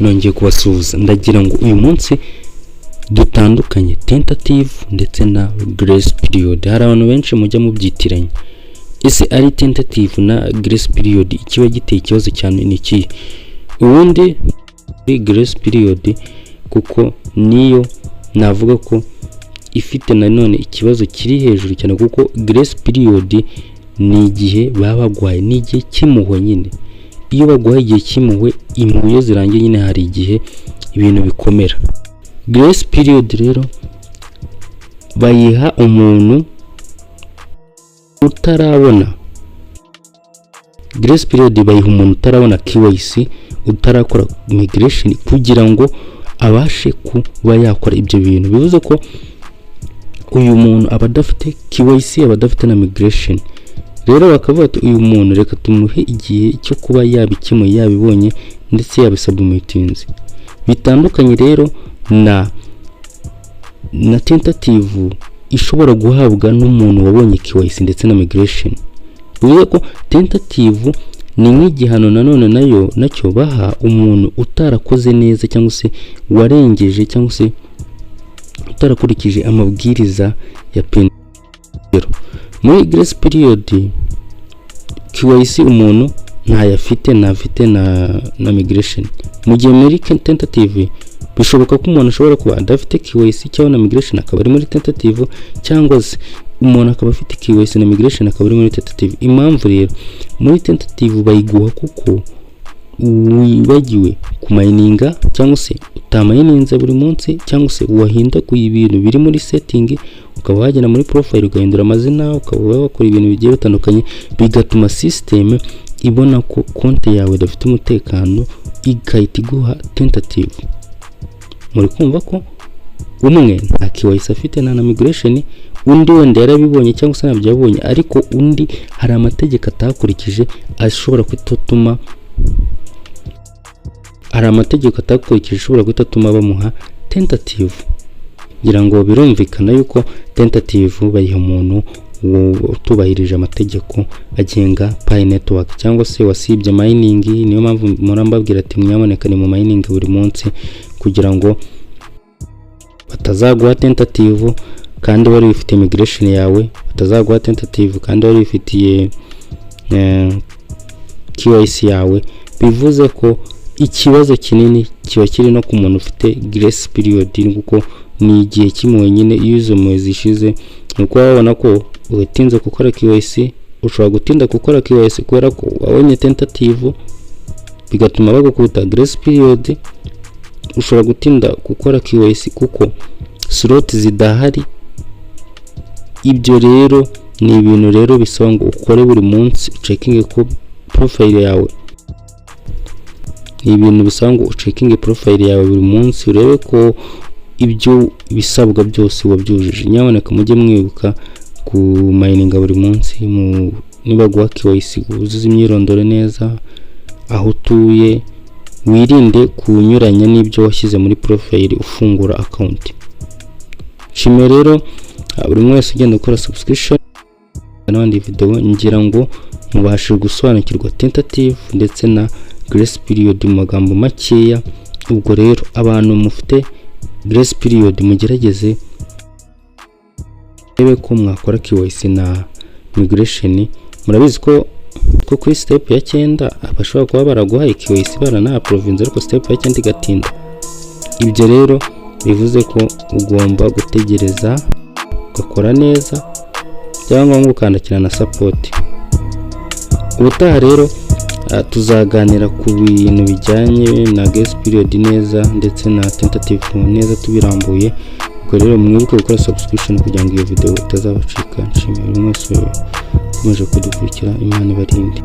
Nongeye kubasuhuza. Ndagira ngo uyu munsi dutandukanye tentative ndetse na grace period. Hari abantu benshi mujya mubyitiranya. Ese ari tentative na grace period, ikiba giteye ikibazo cyane ni ikihe? Ubundi grace period, kuko niyo navuga ko ifite nanone ikibazo kiri hejuru cyane, kuko grace period ni igihe baba baguhaye, ni igihe cy'impuhwe nyine. Iyo baguhaye igihe cy'impuhwe, impuhwe iyo zirangiye nyine hari igihe ibintu bikomera. Grace period rero bayiha umuntu utarabona, grace period bayiha umuntu utarabona KYC, utarakora migration, kugira ngo abashe kuba yakora ibyo bintu. Bivuze ko uyu muntu aba adafite KYC, aba adafite na migration. Rero bakavuga ati: "Uyu muntu reka tumuhe igihe cyo kuba yabikemuye, yabibonye ndetse yabisubmittinze." Bitandukanye rero na tentative ishobora guhabwa n'umuntu wabonye KYC ndetse na migration. Bivuze ko tentative ni nk'igihano nanone nayo nacyo baha umuntu utarakoze neza, cyangwa se warengeje, cyangwa se utarakurikije amabwiriza ya Pi. Muri grace period, KYC umuntu ntayafite, ntafite na migration, mu gihe muri tentative bishoboka ko umuntu ashobora kuba adafite KYC cyangwa na migration akaba ari muri tentative, cyangwa se umuntu akaba afite KYC na migration akaba ari muri tentative. Impamvu rero muri tentative bayiguha kuko wibagiwe kumininga, cyangwa se utamininze buri munsi, cyangwa se wahindaguye ibintu biri muri setting, ukaba wagenda muri profile ugahindura amazina, ukaba wakora ibintu bigiye bitandukanye, bigatuma system ibona ko konti yawe idafite umutekano, igahita iguha tentative. Muri kumva ko umwe nta KYC afite, nta na migration, undi wenda yarabibonye cyangwa se ntabyo yabonye, ariko undi hari amategeko atakurikije ashobora kutatuma, hari amategeko atakurikije ashobora guhita atuma bamuha tentative. Ngira ngo birumvikana yuko tentative bayiha umuntu utubahirije amategeko agenga Pi Network, cyangwa se wasibye mining. Niyo mpamvu murambabwira ati: "Nyamuneka ni mu mining buri munsi," kugira ngo batazaguha tentative kandi wari wifitiye migration yawe, batazaguha tentative kandi wari wifitiye KYC yawe. Bivuze ko ikibazo kinini kiba kiri no ku muntu ufite grace period, kuko ni igihe kimwe nyine. Iyo izo mpuhwe zishize, ni uko wabona ko utinze gukora KYC. Ushobora gutinda gukora KYC kubera ko wabonye tentative, bigatuma bagukubita grace period. Ushobora gutinda gukora KYC kuko slot zidahari. Ibyo rero ni ibintu rero bisaba ngo ukore buri munsi, ucheckinge ko profile yawe, ni ibintu bisaba ngo ucheckinge profile yawe buri munsi, urebe ko ibyo bisabwa byose wabyujuje. Nyamuneka mujye mwibuka kumininga buri munsi. Niba guha KYC, wuzuze imyirondoro neza, aho utuye, wirinde kunyuranya n'ibyo washyize muri profile ufungura account. Nshimiye rero buri umwe wese ugenda ukora subscription n'abandi video. Ngira ngo mubashe gusobanukirwa tentative ndetse na grace period mu magambo makeya. Ubwo rero abantu mufite grace period, mugerageze rebe ko mwakora KYC na migration. Murabizi ko kuri step ya 9 bashobora kuba baraguhaye KYC, barana-approvinze, ariko step ya 9 igatinda. Ibyo rero bivuze ko ugomba gutegereza, ugakora neza, byaba ngombwa ukandikira na support. Ubutaha rero tuzaganira ku bintu bijyanye na grace period neza ndetse na tentative neza tubirambuye. Ubwo rero mwibuke gukora subscription kugira ngo iyo video itazabacika. Nshimiye buri wese ukomeje kudukurikira. Imana ibarinde.